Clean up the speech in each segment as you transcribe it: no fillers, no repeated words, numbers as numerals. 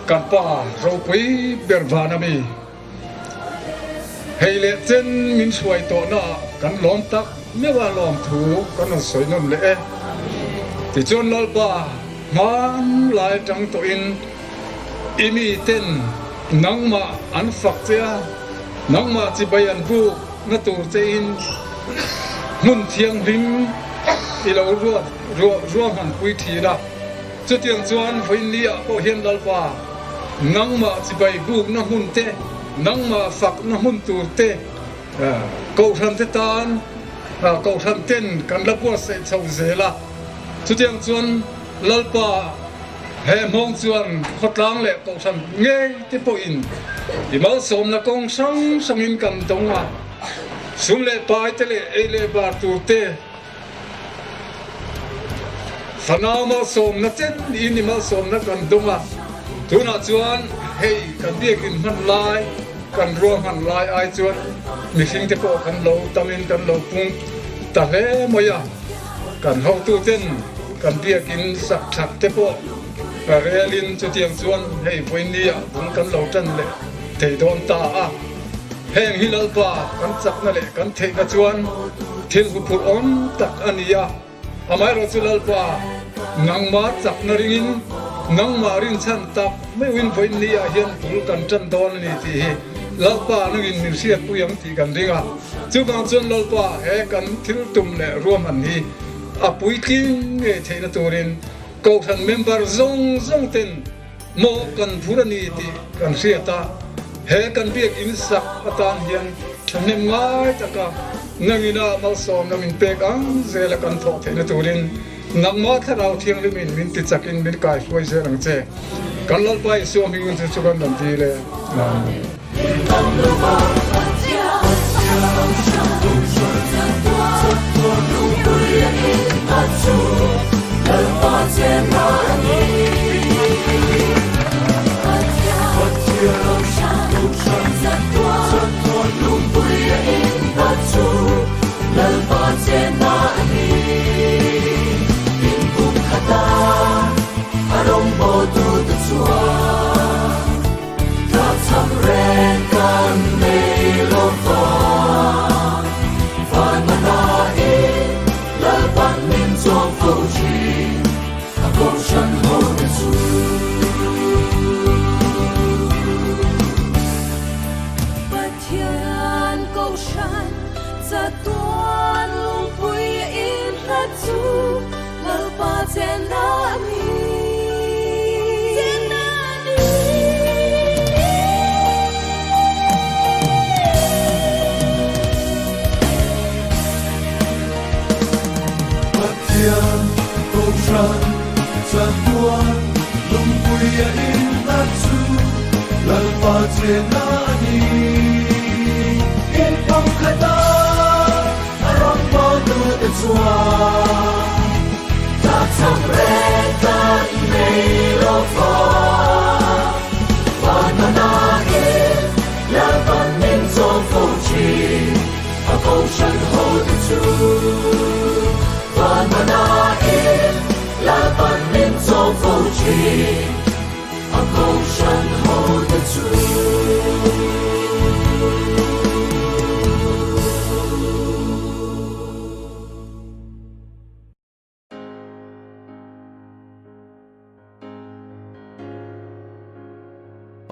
Kan Pa ropui ber van ami hei leh chen min hruai tawhna ah kan lawm tak meuh a lawmthu kan rawn sawi nawn leh e. Tichuan Lalpa hman lai atang tawhin i mi ten nangmah an fak che a, nangmah chibai an buk na tur che in hmun thianghlim i lo ruat ruahmanpui thin a. Chutiang chuan vawiinni ah pawh hian Lalpa, nangmah chibai bukna hmun te, nangmah fakna hmun tur te, Kohhran te tan Kohhran ten kan la buatsaih chho zel a. Chutiang chuan Lalpa, he hmawng chuan khawtlang leh Kohhran ngei te pawhin i malsawmna kawng hrang hrangin kan dawng a, sum leh pai te leh ei leh bar tur te, Fanau malsawmna chen in i malsawmna kan dawng a, tunah chuan hei kan biakin hman lai, kan ruah hman lai ai chuan mihring te pawh kan lo tamin kan lo pung ta hle mai a, kan hotuten kan biakin sak that te pawh relin chutiang chuan hei vawiin ah bul kan lo tan leh thei dawn ta a. Heng hi Lalpa kan chakna leh kan theihna chuan thil huphurh awm tak a ni a, amaherawh chu Lalpa nangmah chakna ringin nangmah rinchhan tak meuhin vawiin ni ah hian bul kan tan dawn a ni tih hi Lalpa nangin min hriatpui ang tih kan ring a. Chuvang chuan Lalpa he kan thil tum leh ruahman hi a puitling ngei theihna turin Kohhran member zawng zawng ten Maw kan phur a ni tih kan hriat a, he kan biakinn sak atan hian thahnem ngai taka nangina malsawmna min pek ang zela kan thawh theihna turin nangmah Thlarau Thianghlimin min ti chakin min kaihruai zel ang che. Kan Lalpa Isua hmingin chu chu kan rawn dil e. Amen.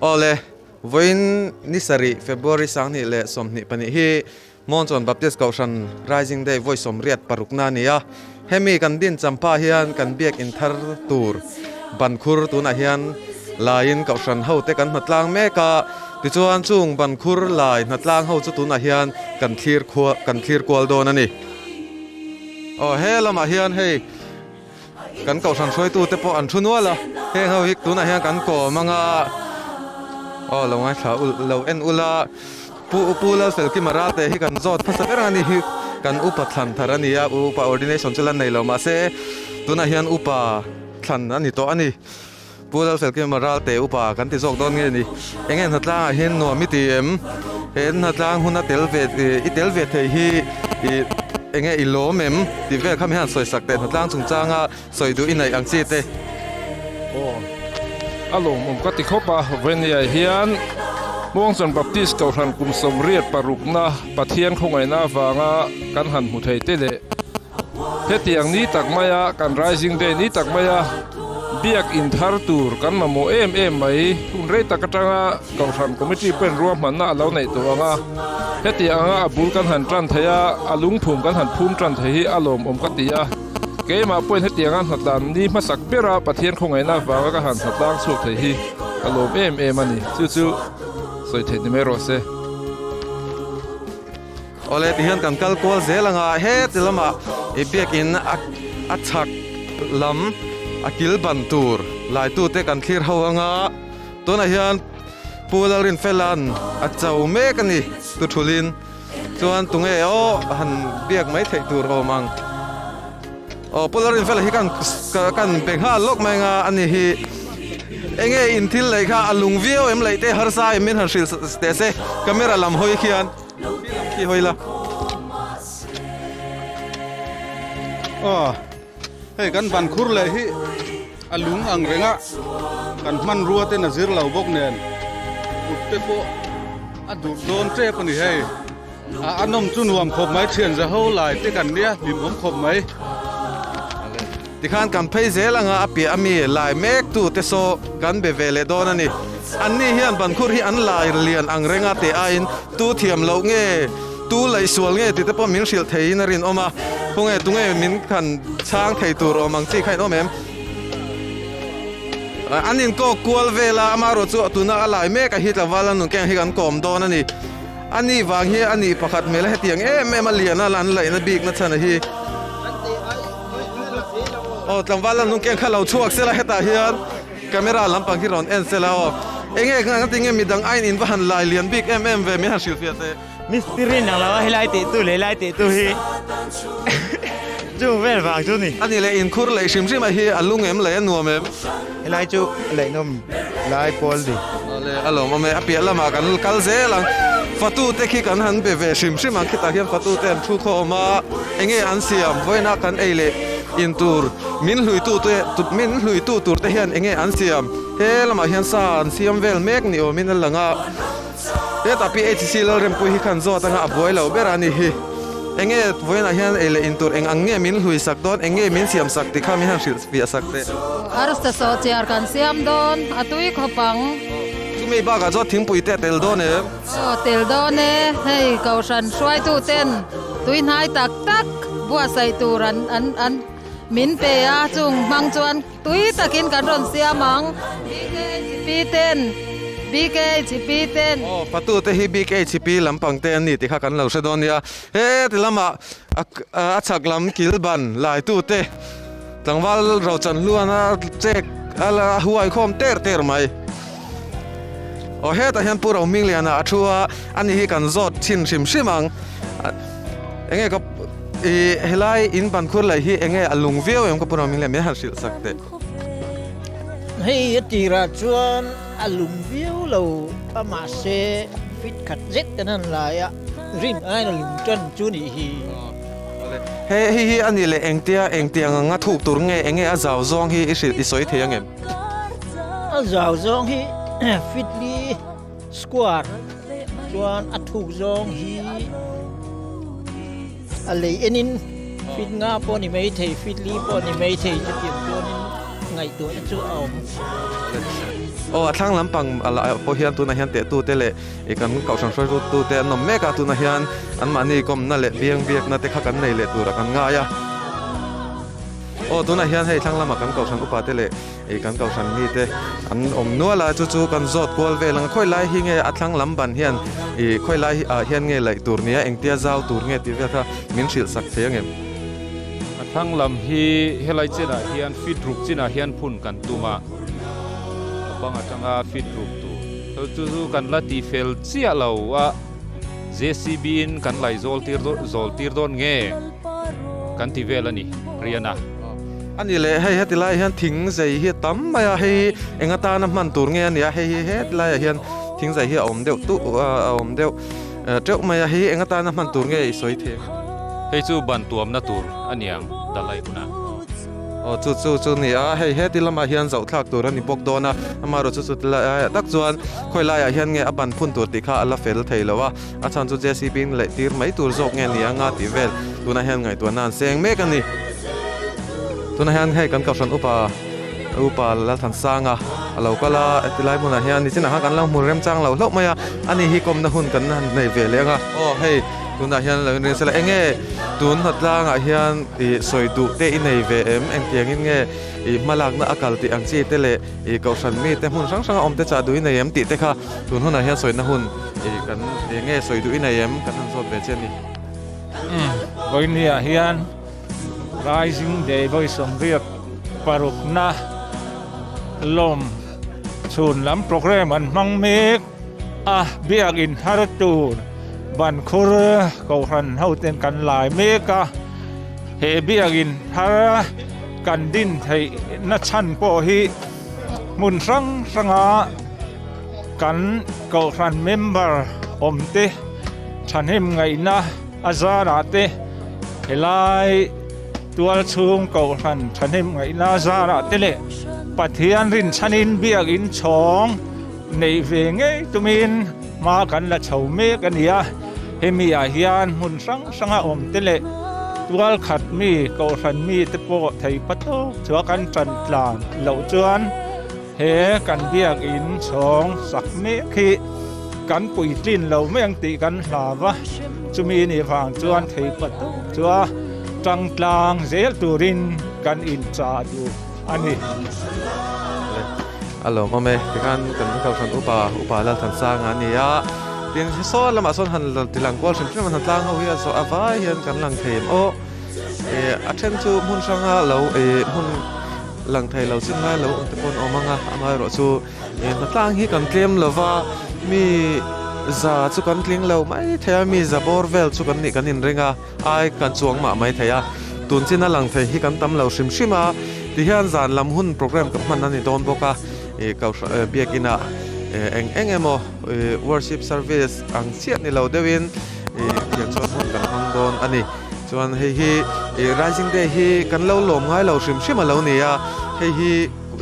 Awle, vawiin ni sarih February 2022 hi Monson Baptist Kohhran Rising Day vawi 86 na a ni a. Hemi kan din champha hian kan biak in thar tur ban khur tunah hian laiin Kohhran ho te kan hnatlang mek a. Tichuan chung ban khur lai hnatlang ho chu tunah hian kan thlir khua kan thlir kual dawn a ni. Aw he lamah hian hei kan kohhran hruaitu te pawh an thu nual a, heng ho hi tunah hian kan kawm anga aw lo ngaithla ul lo en ula pu pu Lalfelkima Ralte hi kan zawt hmasa ber ang a ni hi kan upa thlan thar a ni a upa ordination chu la nei lo mahse tunah hian upa thlan a ni tawh a ni pu Lalfelkima Ralte upa kan ti zawk dawn nge ni eng nge hnatlang ah hian nuam i ti em he hnatlang huna tel ve i tel ve thei hi ih eng nge i lawm em tih vel kha mi hian sawi sak teh hnatlang chungchanga sawi duh i neih ang chi te. Aw. A lawmawm ka ti khawp a, Venia hian Muangchhan Baptist Kohhran kum 86na Pathian khawngaihna avanga kan han hmu thei te leh hetiang ni tak maia kan Rising Day ni tak maia biak in thar tur kan mamawh em em mai hun rei tak atanga Kohhran Committee pawhin ruahmanna a lo neih tawh ang a, hetiang anga a bul kan han tan thei a, a lungphum kan han phum tan thei hi a lawmawm ka ti a. Keimah pawhin hetianga hnatlan ni hmasak bera Pathian khawngaihna avanga ka han hnatlang chhuak thei hi ka lawm em em a ni. Chu chu sawi theih ni mai rawh se. Awle tihian kan kal kual zel anga heti lamah i biakin a chhak lam a kil ban tur laitute kan thlir ho anga tunah hian Pu Lalrinfela'n a cho mek a ni tuthulin. Chuan tunge aw han biak mai theih tur awm ang. Aw Pu Lalrinfela hi kan kan be nghal lawk mai anga ani hi enge in thil lei kha a lung viau em leih te harsa em min han hrilh teh se camera lam hawi khian khi hawi la. Aw hei kan ban khur leh hi a lung ang reng a kan hmanrua ten a zir lo bawk nen kut te pawh A duh dawn tep a ni hei. A nawm chu nuam khawp mai thian za ho lai te kan nia hlimawm khawp mai. Tikhan kan phei zel anga a piah ami lai mek tu te saw kan be ve leh dawn a ni. Anni hian bankhur hi an lai lian ang renga teh aiin tu thiam loh nge, tu laih sual nge tih te pawh min hrilh theiin a rinawm a. Khawnge tunge min khan chhang thei tur awm ang chi kha in awm em? An inkawk kual vel a, amaherawh chu tuna a lai mek a hi tlangval a nun keng hi kan kawm dawn a ni. A ni vang hi a ni pakhat hmel a hetiang em em a lian a an laihna bik na chhan a hi. Aw tlangval a nun keng kha lo chhuak sela hetah hian camera lampang hi rawn en sela aw. Enge nga tinge midang aiin in va han lai lian bik em em ve min han hrilhfiah teh. Mistiri nang lo a helai tih tu leh helai tih tu hi chung vel vang chu ni. Ani leh inkhur leh hrim hrim a hi a lung em leh a nuam em? Helai chu laihnawm lai pawl ni. Awle a lawmawm e, a piah lamah kan kal zel ang. Fatu te khi kan han be ve hrim hrim ang khitah hian fatu te an thu khawm a, enge an siam vawiina kan ei leh in tur min hluitu te min hluitu tur te hian enge an siam he lamah hian sa an siam vel mek ni awmin a lang a. Hetah PHC Lalrempuii hi khan zawt anga a buai lo ber a ni hi. Enge vawiinah hian ei leh in tur eng ang nge min hlui sak dawn, eng nge min siam sak tih kha min han hrilh fiah sak teh. Arsa sawhchiar kan siam dawn, a tui khawp ang. Chumi bakah chuan thingpui te a tel dawn em? Aw tel dawn e, hei Kohhran hruaitu ten tuihnai tak tak buatsaih tur an an an min pe a, chung hmang chuan Tui takin kan rawn siam ang. BKHP ten BKHP ten. Aw fatu te hi BKHP lampang te an ni tih kha kan lo hre dawn nia. Heti lamah a chhak lam kil ban laitu te tlangval rochan hluan a chek a huai khawm ter ter mai. Aw hetah hian Pu Rohmingliana a thu a, ani hi kan zawt thin hrim hrim ang. Enge ka i helai in ban khur laih hi enge a lung viau em ka pu Rohminglian min han hrilh sak teh. Hei a tirah chuan a lung viau lo a mahse fit khat zet kan han lai a, rin aiin a lung tan chu nih hi. He hei hi a nih leh engtia engtiang anga thuk tur nge enge a zau zawng hi i hrilh i sawi thei angem? A zau zawng hi fitli square chuan a thuk zawng hi a lei enin fit nga pawh ni mai thei fit li pawh ni mai thei chutiang chuanin ngaihtuahna chu a awm. Aw a thlang lampang pawh hian tunah hian tehtute leh i kan kohhran hruaitute an awm mek a tunah hian anmahni kawmna leh biang biakna te kha kan nei leh turah kan ngai a. Aw tunah hian hei thlang lamah kan kohhran upa te leh ih kan kohhran mi te an awm nual a chu chu kan zawt kual vel ang a khawi lai hi nge a thlang lam ban hian ih khawi lai ah hian nge laih tur nia engtia zau tur nge tih vel kha min hrilh sak thei angem. A thlang lam hi helai chinah hian feet ruk chinah hian phun kan tum a, a bang atanga feet ruk tur chu chu kan la tih fel chiah lo a. JCB in kan lai zawl tir zawl tir dawn nge kan ti vel a ni Riana. A ni leh hei heti lai hian thing zei hi a tam mai a hei eng atana hman tur nge a ni a hei hi heti laiah hian thing zei hi a awm deuh tuh a awm deuh teuh mai a hei hi eng atana hman tur nge i sawi thei ang. Hei chu ban tuamna tur a ni ang Dalai hunah. Aw chu chu chu ni a, hei heti lamah hian zoh thlak tur a ni bawk dawn a, amaherawh chu chu laiah tak chuan khawi laiah hian nge a ban phun tur tih kha a la fel thei lo a, a chhan chu JCB in leh tir mai tur zawk nge ni anga tih vel tunah hian ngaihtuahna an seng mek a ni. Tunah hian hei kan kohhran upa upa Lalthansanga a lo kal a, heti lai hmunah hian nichinah khan kan lo hmu remchang lo hlauh mai a, ani hi kawmna hun kan han nei ve leh ang a, aw hei. Tunah hian lo inring sela enge tun hnatlangah hian ih sawi duh te i nei ve em? Engtiangin nge ih hmalakna a kal tih ang chi te leh ih kohhran mite hmun hrang hranga awm te chah duh i nei em tih te kha tun hunah hian sawina hun ih kan enge sawi duh i nei em kan han zawt ve che a ni. Umm vawinia hian Rising Day vawi 86na lawm chhun lam programme an hmang mek. A biakin thar tur bankhur kohhran hoten kan lai mek a, he biakin thar kan din theih na chhan pawh hi hmun hrang hranga kan kohhran member awm te thahnem ngaihna a zarah te helai tual chhung kohhran thahnem ngaihna a zarah te leh Pathian rinchhanin biakin chhawng Neih ve ngei tumin hma kan la chho mek a ni a, hemi ah hian hmun hrang hranga awm te leh tual khat mi, kohhran mi te pawh thei patawk chua kan tan tlan loh chuan he kan biakin chhawng sak mek hi kan puitlin lo mai ang tih kan hlau a, chumi nih vang chuan thei patawk chua tang tlang zel turin kan inchah duh a ni. A lawmawm e, tikhan kan kohhran upa, upa Lalthansanga a ni a, tin saw lamah sawn han tilang kual hrim hrim a, hnatlang ho hi a zawh a vai hian kan lang thei em aw, eh a then chu hmun hranga lo eh hmun lang thei lo chin lai lo awm te pawh an awm ang a, amaherawh chu eh hnatlang hi kan tlem lo va, mi za chu kan tling lo mai thei a, mi za bawr vel chu kan nih kan inring a. Ai kan chuang mah mai thei a, tun chin a lang thei hi kan tam lo hrim hrim a, tihian zan lam hun program ka hman a ni dawn bawk a, ih kohhran biakin ah eng eng emaw ih worship service ang chiah ni lo deuhin ih tiang chuan hun kan hmang dawn a ni. Chuan hei hi ih Rising Day hi kan lo lawm ngai lo hrim hrim a lo ni a, hei hi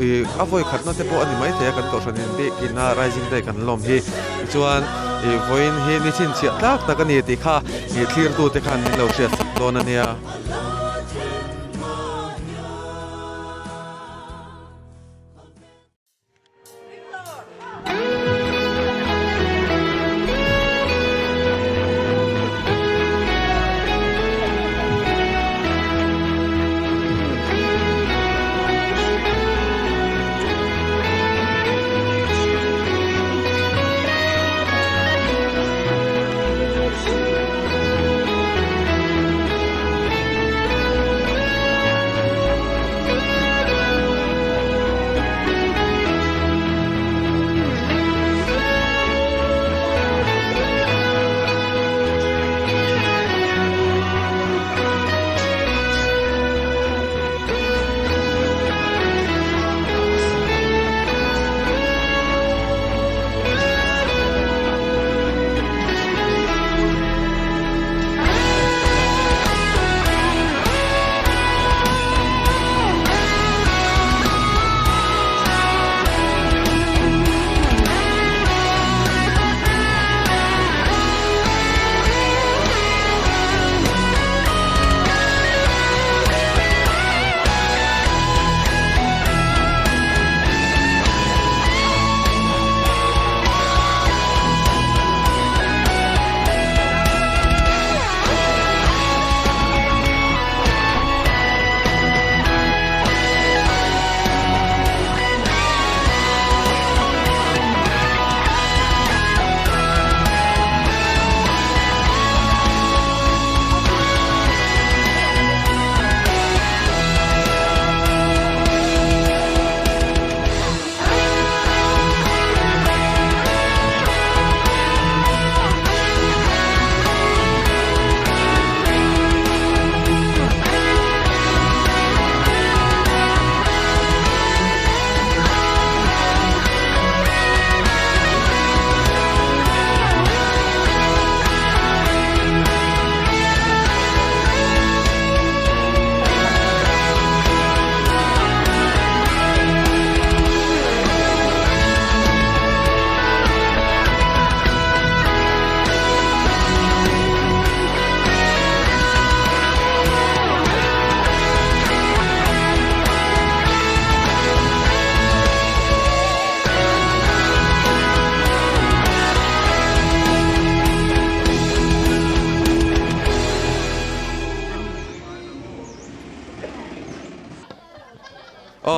ih a vawi khatna te pawh a ni mai thei a kan kohhran in biakin a Rising Day kan lawm hi tichuan ih vawiin hi ni chhinchhiah tlak tak a ni tih kha ih thlirtu te khan min lo hriat sak dawn a nia.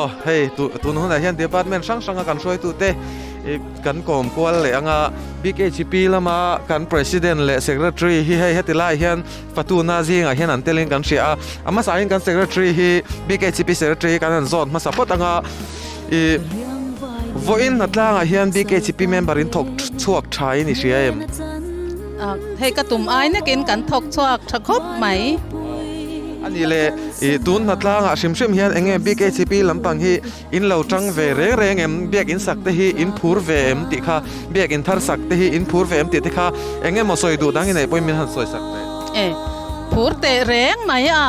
Aw hei tun hunah hian department hrang hranga kan hruaitute kan kawm kual leh anga BKHP lama kan president leh secretary hi hei heti lai hian fatuna zingah hian an telin kan hria a, a hmasahin kan secretary hi BKHP secretary hi kan han zawt hmasa phawt anga ih vawiin hnatlangah hian BKHP member in thawk chhuak tha in i hria em? Hei ka tum ai nakin kan thawk chhuak tha khawp mai. A nih leh ih tun hnatlangah hrim hrim hian eng nge BKCP lampang hi in lo tang ve reng reng em? Biak in sak te hi in phur ve em tih kha, biak in thar sak te hi in phur ve em tih te kha eng emaw sawi duh dang i neih pawhin min han sawi sak ve. E, phur teh reng mai a,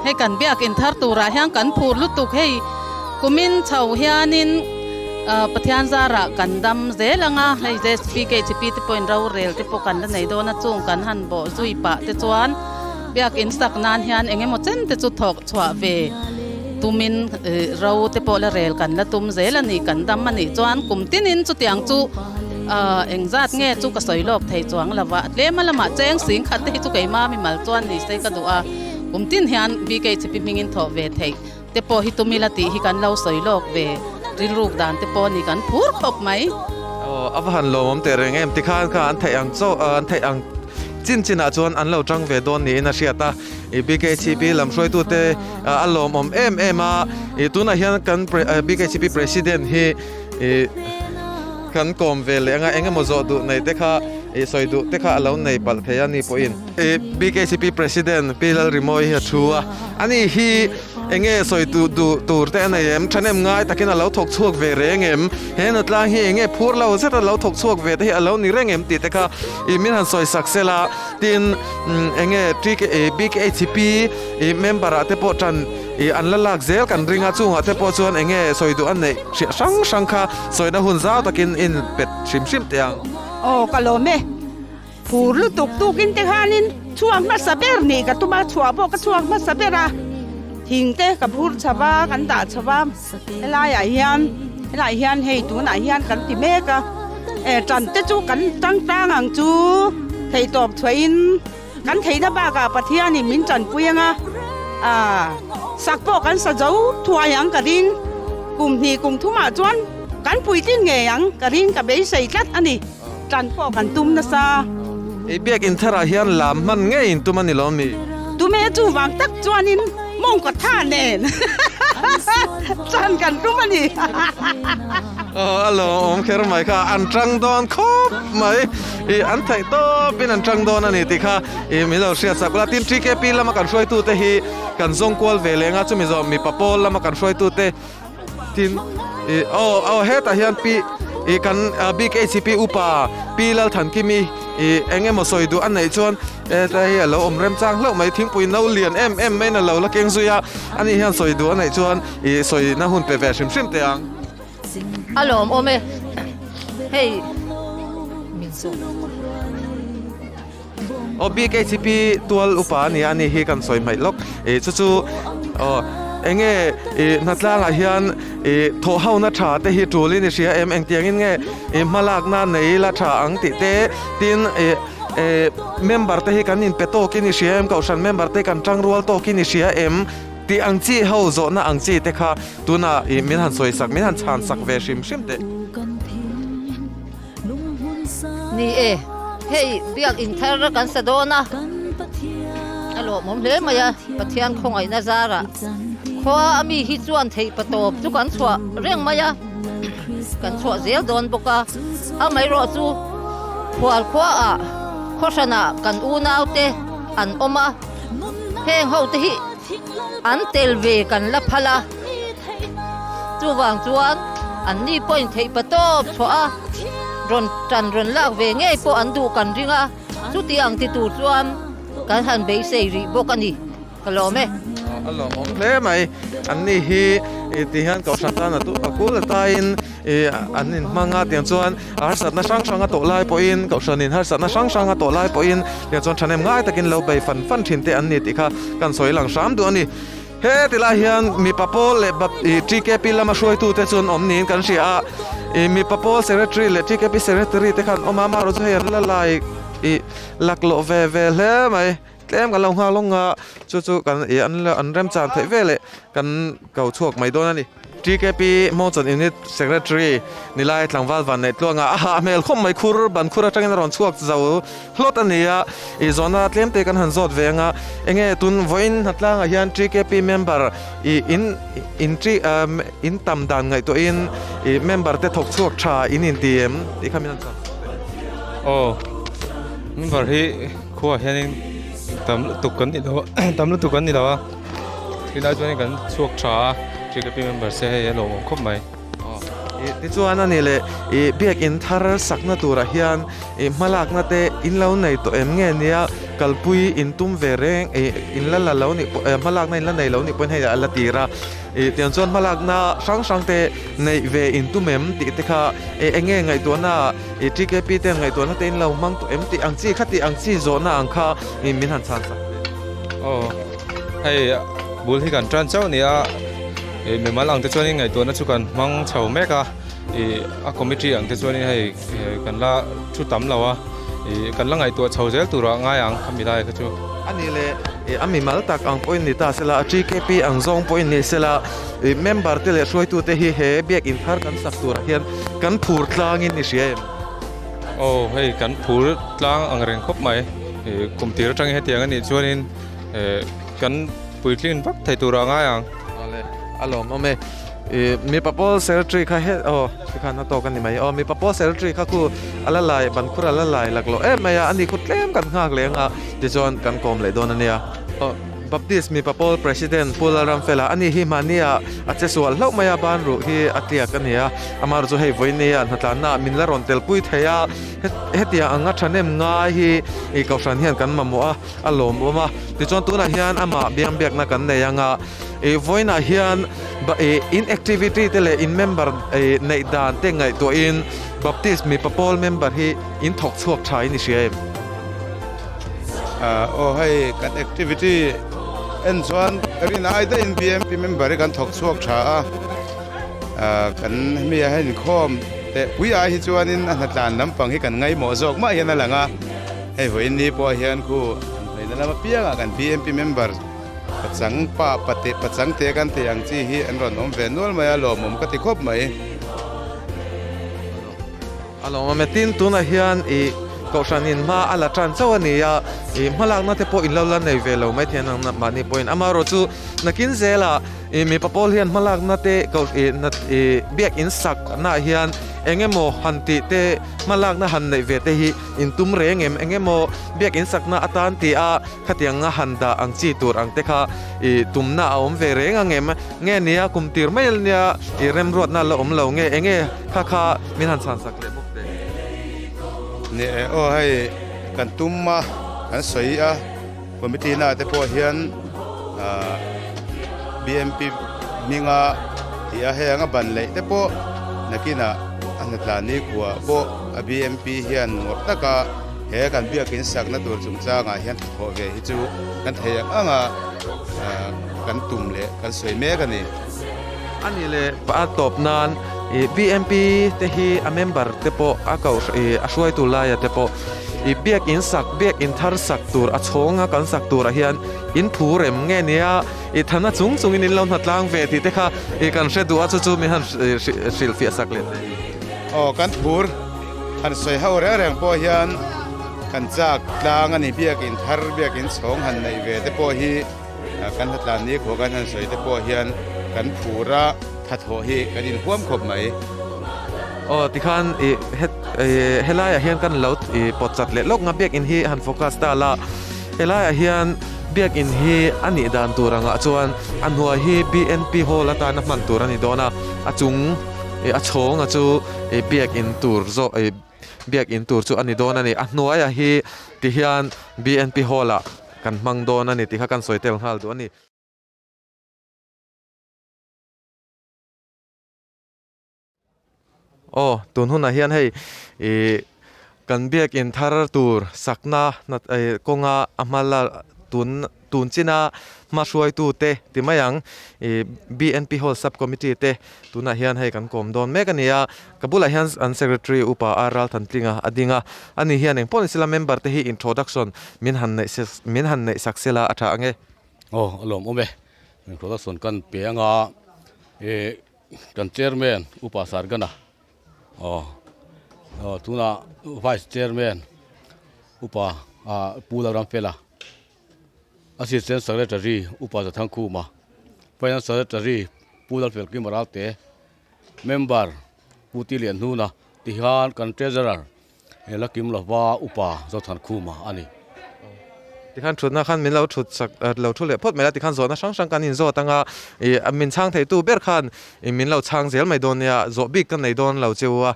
hei kan biak in thar turah hian kan phur lutuk hei kumin chho hianin Pathian zarah kan dam zel ang a, hei ZPKHP te pawhin rorel te pawh kan la nei dawn a, chung kan han bawh zui pah te chuan biakin sak nan hian eng emaw chen te chu thawk chhuah ve tumin ro te pawh la rel kan la tum zel a ni, kan dam a nih chuan kum tinin chutiang chu engzat nge chu ka sawi lawk thei chuang lo va, tlema lamah cheng sing khat te hi chu keima mimal chuan ni se ka duh a, kum tin hian BKHP hmingin thawh ve theih. Te pawh hi tumila tih hi kan lo sawi lawk ve, rilruk dan te pawh ni kan phur khawp mai. Aw, a va han lawmawm teh reng em, tikhan kha an theih ang chaw, an theih ang chin chinah chuan an lo tang ve dawn niin a hriat a, i BKCP lam hruaitute a lawmawm em em a, i tunah hian kan BKCP President hi i kan kawm ve leh anga eng emaw zawh duh nei te kha i sawi duh te kha a lo nei palh thei a ni pawhin. I BKCP President Pi Lalrimawi hi a thu a, ani hi eng nge sawi duh duh tur te a nei em? Thahnem ngai takin a lo thawk chhuak ve reng em? He natlang hi eng nge phur lo zet a lo thawk chhuak ve te hi a lo ni reng em tih te kha i min han sawi sak sela, tin eng nge BKHP i member ah te pawh tan i an la lak zel kan ring a, chungah te pawh chuan eng nge sawi duh a neih hriah hrang hrang kha sawina hun zau takin in pet hrim hrim teh ang. Aw ka lawm e. Phur lutuk tukin te khanin chhuak hmasa ber nih ka tum a, chhuah pawh ka chhuak hmasa ber a, thing te ka phur chho va, kan dah chho va, helaiah hian helaiah hian hei tunah hian kan ti mek a, eh tan te chu kan tang tlang ang chu theihtawp chhuahin kan theihna bakah Pathianin min tanpui ang a, ah sak pawh kan sa zo thuai ang ka ring, kum hnih kum thumah chuan kan puitlin ngei ang ka ring ka beisei tlat a ni. Tan pawh kan tum nasa. I biakinn tharah hian lam hman ngei in tum a ni lawm mi? Tume chuvang tak chuanin mawngkaw tha nen tan kan tum a ni. Aw a lawmawm kher mai kha, an tang dawn khawp mai. I an theih tawpin an tang dawn a ni tih kha i min lo hriat sak ula. Tin TKP lama kan hruaitute hi kan zawng kual ve leng a, chumi zawh mipa pawl lama kan hruaitute Tin, i aw aw hetah hian pi i kan bik HCP upa Pi Lalthankimi i eng emaw sawi duh a neih chuan hetlai hi a lo awm remchang hlauh mai thingpui no lian em em maiin a lo la keng zui a, ani hian sawi duh a neih chuan i sawina hun pe ve hrim hrim teh ang. A lawmawm e, hei min zawh. Aw BKCP tual upa a nia a ni hi kan sawi hmaih lawk ih chu chu aw eng nge ih hnatlangah hian ih thawh ho na tha te hi tul in i hria em engtiang in nge ih hmalak na nei la tha ang tih te tin ih eh member te hi kan inpe tawk in i hria em kohhran member te kan tangrual tawk in i hria em tih ang chi ho zawhna ang chi te kha tunah ih min han sawi sak min han chhan sak ve hrim hrim teh. Ni e, hei biak inthar kan sa dawn a, a lawmawm hle mai a, Pathian khawngaihna zarah khua a mi hi chuan theih patawp chu kan chhuah reng mai a, kan chhuah zel dawn bawk a, amaherawh chu khual khuaah khawhranah kan unaute an awm a, heng ho te hi an tel ve kan la phal a. Chuvang chuan an ni pawhin theih pa tawp chhuah a, rawn tan rawn lak ve ngei pawh an duh kan ring a, chuti ang ti tur chuan kan han beisei rih bawk a ni. Ka lawm e. A lawmawm hle mai. An ni hi ti hian kohhran tan a kul atain an inhmang a, tiang chuan harsatna hrang hrang a tawh lai pawhin kohhranin harsatna hrang hrang a tawh lai pawhin tiang chuan thahnem ngai takin lo bei fan fan thin te an ni tih kha kan sawi lang hram duh a ni. He ti lai hian mipa pawl leh TKP lama hruaitute chu an awm niin kan hria a, ih mipa pawl secretary leh TKP secretary te khan an awm a, amaherawhchu hei an la lai ih laklawh ve ve hle mai, tlem kan lo nghak lawng a, chu chu kan ih an remchan theih ve leh kan ko chhuak mai dawn a ni. TKP Hmawngchawn Unit Secretary Nilai tlangval van neih tluanga a hah hmel khawp mai khur ban khur atangin a rawn chhuak zo hlawt a ni a, ih zawhna tlem te kan han zawt ve anga enge tun vawiin hnatlangah hian TKP member ih in in tri in tam dan ngaihtuahin ih member te thawk chhuak tha in inti em tih kha min han chhan sak teh. Aw member hi khuaah hianin tam lutuk kan ni lo a tam lutuk kan ni lo a tilai chuanin kan chhuak tha a TKP member se hei a lawmawm khawp mai. Tichuan a ni leh ih biakin thar sakna turah hian ih hmalakna te in lo nei tawh em nge nia kalpui in tum ve reng ih in la la lo nih pawh hmalakna in la nei lo nih pawhin hei a la tir a ih tiang chuan hmalakna hrang hrang te neih ve in tum em tih te kha ih eng nge ngaihtuahna ih TKP ten ngaihtuahna te in lo hmang tawh em tih ang chi kha tih ang chi zawhna ang kha ih min han chhan sak teh. Aw hei bul hi kan tan chauh a ni a. Ih mimal ang te chuanin ngaihtuahna chu kan hmang chho mek a ih a committee ang te chuanin hei kan la thu tam lo a ih kan la ngaihtuah chho zel turah ngai ang a mi lai kha chu. A nih leh ih a mimal tak ang pawhin ni ta sela a TKP ang zawng pawhin ni sela ih member te leh hruaitu te hi he biakin thar kan sak turah hian kan phur tlangin i hria em? Aw hei kan phur tlang ang reng khawp mai ih kum tir atangin hetiang a nih chuanin eh kan puitlin vak thei turah ngai ang. Awle, a lawmawm e. Ih mipa pawl secretary kha he aw tikhan a tawk a ni mai. Aw mipa pawl secretary kha khu a la lai ban khur a la lai laklawh em mai a, ani khu tlem kan nghak leh anga tichuan kan kawm leh dawn a nia. Aw Baptist mipa pawl president Pu Lalramfela ani hi mahnia a che sual hlauh mai a, ban ruh hi a tliak a ni a, amaherawhchu chu hei vawinia hnatlanna ah min la rawn telpui thei a, hetiang anga thahnem ngai hi ih kohhran hian kan mamawh a. A lawmawm a, tichuan tunah hian amah biangbiakna kan nei anga ih vawiinah hian ih in activity te leh in member ih neih dan te ngaihtuahin Baptist mipa pawl member hi in thawk chhuak tha in i hria em? Aw hei kan activity en chuan rin ai daihin BMP member hi kan thawk chhuak tha a, kan hemi ah hian inkhawm teh pui ai hi chuanin a hnatlan lampang hi kan ngaihmawh zawk mah hian a lang a. Hei vawiin ni pawh hian khu an hmeina lam apiangah kan BMP member pachang pa pate pachang te kan tih ang chi hi an rawn awm ve nual mai a, lawmawm ka ti khawp mai. A lawmawm e, tin tunah hian ih kohhran in hma a la tan chauh a ni a, ih hmalakna te pawh in lo la nei ve lo mai thei ang mahni pawhin amaherawh chu nakin zelah ih mipa pawl hian hmalakna te koh ih ih biakin sak naah hian eng emaw han tih te hmalakna han neih ve te hi In tum reng em? Eng emaw biakin sakna atan ti a khatiang a han dah ang chi tur ang te kha i tumna a awm ve reng ang em? Nge nia kum tir mai ania i remruatna la awm lo nge? Enge kha kha min han chhan sak leh bawk teh. Ni e aw hei kan tum a kan sawi a committee na te pawh hian ah BMP hminga tih a hei anga ban leih te pawh nakinah a hnatlan ni khuah pawh A BMP hian ngawrh taka he kan biakin sakna tur chungchangah hian thawh ve hi chu kan thei ang anga kan tum leh kan sawi mek a ni. A nih leh a tawp nan ih BMP te hi a member te pawh a koh ih a hruaitu laia te pawh ih biakin sak biakin thar sak tur a chhawnga kan sak turah hian in phur em nge nia ih thana chung chungin in lo hnatlang ve tih te kha ih kan hre duh a chu chu min han hrilhfiah sak leh teh. Aw kan phur han sawi ho reng reng pawh hian kan chak tlang a ni biakin thar biakin chhawng han neih ve te pawh hi kan hlatlan ni khua kan han sawi te pawh hian kan phur a thathawh hi kan inhuam khawp mai. Aw tikhan ih het ih helaiah hian kan lo ih pawt chat leh lawk nga biakin hi han focus ta la helaiah hian biakin hi a nih dan tur angah chuan a hnuai hi BNP hall atana hman tur a ni dawn a a chung Ih a chhawnga chu ih biakin tur zawh ih biakin tur chu a ni dawn a ni a hnuaiah hi ti hian BNP hall ah kan hmang dawn a ni tih kha kan sawi tel nghal duh a ni. Aw tun hunah hian hei ih kan biakin thar tur sakna kawnga a hma la tun. Tun china hma hruaitute ti mai ang ih BNP Hall Sub Committee te tunah hian hei kan kawm dawn mek a ni a, ka bulah hian an Secretary upa R Ralthantlinga a ding a, ani hian engpawh ni sela member te hi introduction min han neih min han neih sak sela a tha ang e. Aw a lawmawm e, introduction kan pe anga ih. kan chairman Upa Sargana aw aw tunah vice chairman Upa ah Pu Lalramfela assistant secretary Upa Zathangkhuma finance secretary Pu Lalfelkima Ralte member Pu Ti Lianhnuna tihian kan treasurer He la kim lova upa Zothankhuma a ni. Tikhan thutna khan min lo thut sak lo thu leh phawt mai la tikhan zawhna hrang hrang kan inzawt anga ih min chhang theitu ber khan ih min lo chhang zel mai dawn nia zawh bik ka nei dawn lo cheu a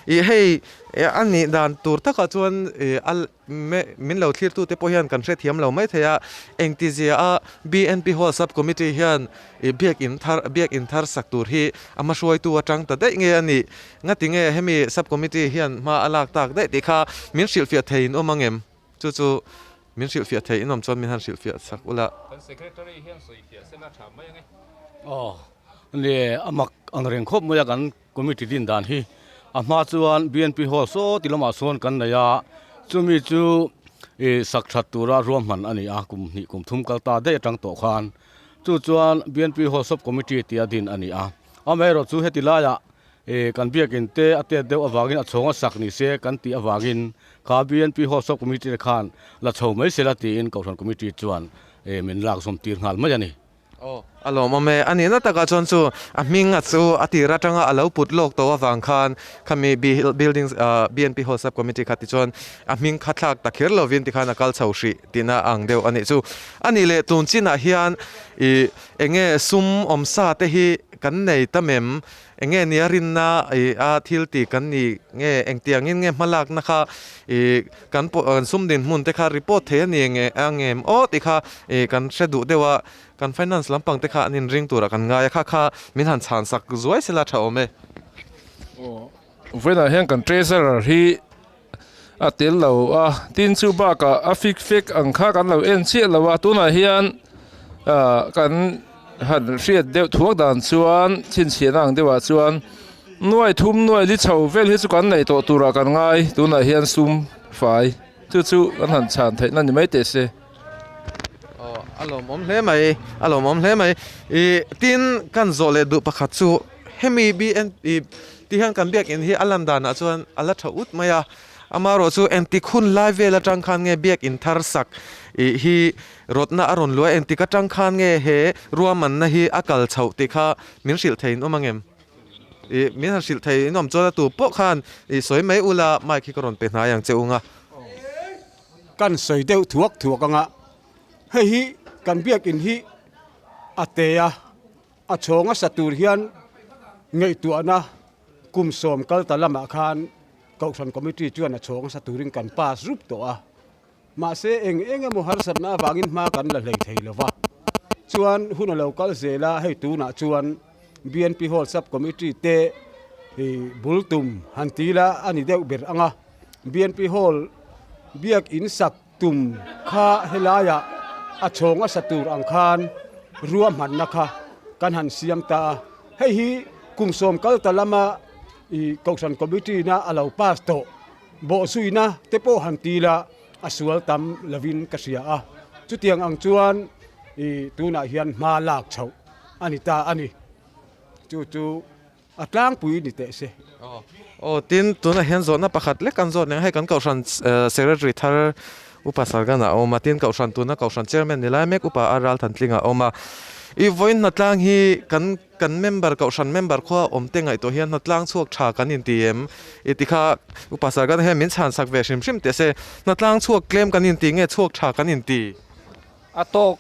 ih hei a nih dan tur takah chuan ih a min lo thlirtu te pawh hian kan hrethiam lo mai thei a engtizia a BNP Hall Sub Committee hian ih biakin thar biakin thar sak tur hi a hmahruaitu atang ta daih nge a nih Ngati nge hemi sub committee hian hma a lak tak daih tih kha min hrilhfiah thei in awm ang em? Chu chu min hrilhfiah thei in awm chuan min han hrilhfiah sak ula. Kan secretary hian sawifiah sela tha mai ang e. Aw le a mak ang reng khawp mai a kan committee din dan hi a hma chuan BNP hall saw ti lamah sawn kan nei a chumi chu ih sak that tura ruahman a ni a kum hnih kum thum kal ta daih atang tawh khan chu chuan BNP hall sub committee tia din a ni a amaherawhchu heti laiah E, kan biakin te a tet deuh avangin a chhawng a sak ni se kan tih avangin kha BNP Hall Sub Committee te khan la chho mai sela tiin Kohhran Committee chuan e min lak zawm tir nghal mai a ni. Aw, a lawmawm e. A nihna takah chuan chu a hming a chu a tir atanga a lo put lawk tawh avang khan khami building BNP Hall Sub Committee kha tichuan a hming kha thlak ta kher lovin tikhan a kal chho hrih tihna ang deuh a nih chu. A nih leh tun chinah hian ih enge sum awmsa te hi kan nei tam em? Enge nia rinna i a thil tih kan ni nge engtiangin nge hmalakna kha i kan pawh kan sum dinhmun te kha report thei a ni nge a ngem aw tih kha i kan hre duh deuh a, kan finance lampang te kha an inring turah kan ngai a kha kha min han chhan sak zuai sela tha awm e. Aw vawiinah hian kan treasurer hi a tel lo a tin chu bakah a fik fek ang kha kan lo en chiah lo a tunah hian ah kan han hriat deuh thuak dan chuan chhinchhiahna ang deuhah chuan nuai thum nuai li chho vel hi chu kan nei tawh turah kan ngai tunah hian sum fai chu chu kan han chhan theihna ni mai teh se. Aw a lawmawm hle mai a lawmawm hle mai ih tin kan zawh leh duh pakhat chu hemi BNP Ti hian kan biakinn hi a lan danah chuan a la tha ut mai a, amaherawh chu engtik hun lai vel atang khan nge biakinn thar sak ih hi rawtna a rawn luai engtik atang khan nge he ruahmanna hi a kal chhoh tih kha min hrilh thei in awm ang em? Ih min han hrilh thei in awm chuan a tu pawh khan ih sawi mai ula mic hi ka rawn pe hnai ang che ung a. Kan sawi deuh thuak thuak anga hei hi kan biakinn hi a te a. A chhawng a sa tur hian ngaihtuahna kum sawm kal ta lamah khan Kohhran Committee chuan a chhawng a sa turin kan pass rup tawh a. Mahse eng eng emaw harsatna avangin hma kan la hlei thei lo va. Chuan hun a lo kal zel a, hei tunah chuan BNP Hall Sub Committee te bul tum han ti la a ni deuh ber ang a. BNP Hall biak in sak Tum kha helaiah a chhawng a sa tur ang khan ruahmanna kha kan han siam ta a, hei hi kum sawm kal ta lama ih Kohhran Committee na a lo pass tawh bawhzuina te pawh han ti la a sual tam lovin ka hria a, chutiang ang chuan ih tunah hian hma lak chhoh a ni ta a ni. Chu chu. A tlangpui ni teh se. Aw, tin, tunah hian zawhna pakhat lek kan zawt nen hei kan kohhran secretary thar Upa Sargan a awm a, tin kohhran tuna kohhran chairman ni lai mek Upa R Ralthantling a awm a. I vawiin hnatlang hi kan kan member kohhran member khua awm te ngaihtuah hian hnatlang chhuak tha kan inti em? I ti kha Upa Sargan hian min chhan sak ve hrim hrim teh se. Hnatlang chhuak tlem kan inti nge chhuak tha kan inti? A tawk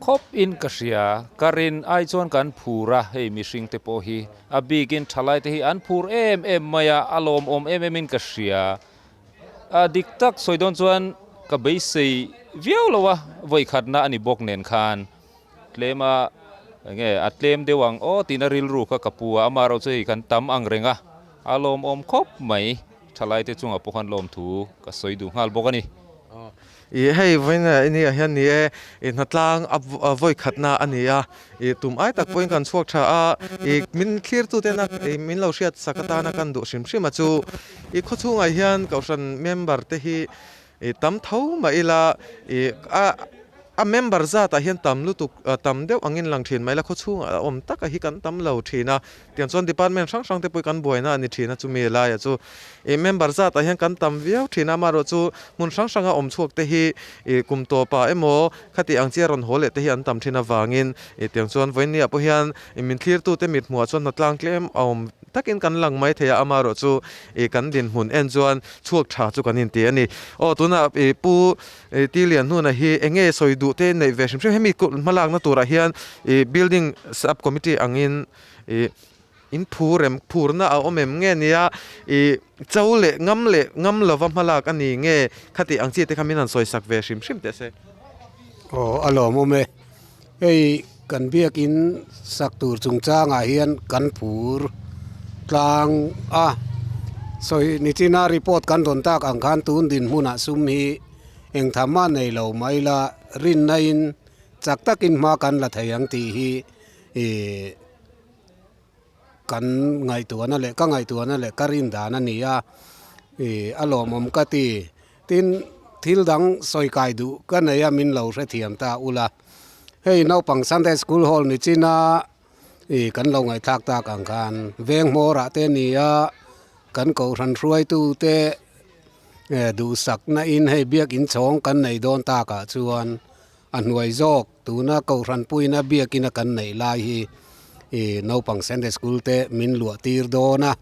Khawp in ka hria, ka rin ai chuan kan phur a, hei mihring te pawh hi a bikin thalai te hi an phur em em mai a, a lawmawm em em in ka hria. A dik tak sawi dawn chuan ka beisei viau lo a, vawikhatna a ni bawk nen khan tlem a enge a tlem deuh ang aw tiin a rilru kha ka pu a, amaherawhchu hei kan tam ang reng a, a lawmawm khawp mai, thalai te chungah pawh khan lawmthu ka sawi duh nghal bawk a ni. Ih hei vawiin a nia hian ni e, ih hnatlang a vawi khatna a ni a, ih tum ai tak pawhin kan chhuak tha a, ih min thlir tu tena ih min lo hriat sak atana kan duh hrim hrim a chu ih khawchhungah hian kohhran member te hi ih tam tho mah ila ih a a member zatah hian tam lutuk tam deuh angin lang thin mai la khawchhungah a awm taka hi kan tam lo thin a. Tiang chuan department hrang hrang te pawh hi kan buaina a ni thin a, chumi laiah chu ih member zatah hian kan tam viau thin a, amaherawh chu hmun hrang hranga awm chhuak te hi ih kum tawpah emaw khati ang chi a rawn haw leh te hi an tam thin avangin ih tiang chuan vawiinniah pawh hian ih min thlirtute mit hmuhah chuan hnatlang tlem a awm takin kan lang mai thei a, amaherawh chu ih kan dinhmun en chuan chhuak tha chu kan inti a ni. Aw tunah ih pu ih Ti Lianhnuna hi eng nge sawi duh te neih ve hrim hrim hemi hmalakna turah hian ih building sub committee angin ih in phur em phurna a awm em nge nia ih cho leh ngam leh ngam lova hmalak a ni nge khati ang chi te kha min han sawi sak ve hrim hrim teh se. Aw a lawmawm e, hei kan biakin sak tur chungchangah hian kan phur tlang a, sawi nichina report kan rawn tak ang khan tun dinhmunah sum hi engtham a nei lo mai la rinna in chak takin hma kan la thei ang tih hi ih kan ngaihtuahna leh ka ngaihtuahna leh ka rin dan a ni a ih a lawmawm ka ti tin thil dang sawi kai duh ka nei a min lo hrethiam ta ula hei naupang Sunday school hall ni chin a ih kan lo ngaihthlak tak ang khan veng hmawrah te a ni a kan kohhran hruaitu te duhsakna in hei biakin chhawng kan nei dawn takah chuan. A hnuai zawk tuna Kohhran puina biakina kan neih lai hi ih naupang Sunday School te min luah tir dawn a,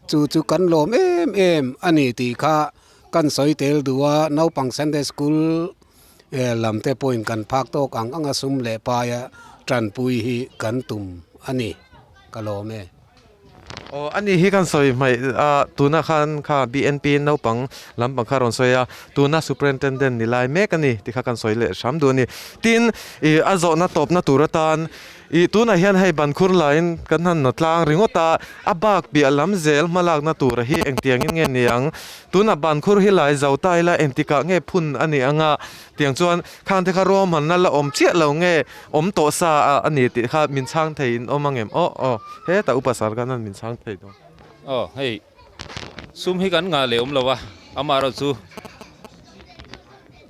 chu chu kan lawm em em a ni tih kha kan sawi tel duh a, naupang Sunday School lam te pawhin kan phak tawk ang ang a sum leh paia tanpui hi kan tum a ni, ka lawm e. Aw ani hi kan sawi hmaih a tuna khan kha BNP naupang lampang kha rawn sawi a tuna superintendent ni lai mek a ni tih kha kan sawi leh hram duh a ni tin ih a zawhna tawpna tur atan ih tunah hian hei bankhur laiin kan han na tlang ringawt a a bak piah lam zel hmalakna tura hi engtiangin nge ni ang tunah bankhur hi lai zo ta ila engtikah nge phun a ni ang a tiang chuan Khang te kha ruahmanna la awm chiah lo nge awm tawh sa a a ni tih kha min chhang thei in awm ang em? Aw aw hetah upa sar khan min chhang thei dawn. Aw hei sum hi kan ngah leh awm lo a, amaherawh chu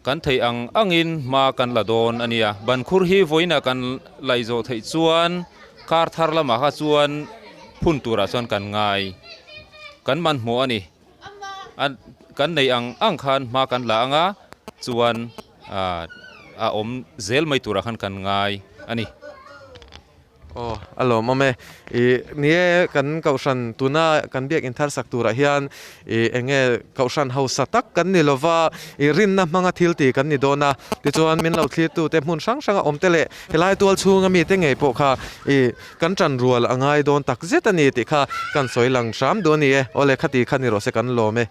kan theih ang angin hma kan la dawn a nia. Bankhur hi vawiinah kan laih zawh theih chuan kar thar lamah kha chuan phun turah chuan kan ngai kan hmanhmawh a ni. A kan neih ang ang khan hma kan la ang a chuan ah a awm zel mai turah khan kan ngai a ni. Aw a lawmawm e. Ih ni e kan kohhran tuna kan biakin thar sak turah hian ih eng nge kohhran hausa tak kan ni lova ih rinna hmanga thil ti kan ni dawn a tichuan min lo thlirtute hmun hrang hranga awm te leh helai tual chhunga mite ngei pawh kha ih Kan ṭan rual a ngai dawn tak zet a ni tih kha kan sawi lang hram duh a ni e. Awle khati kha ni rawh se kan lawm e.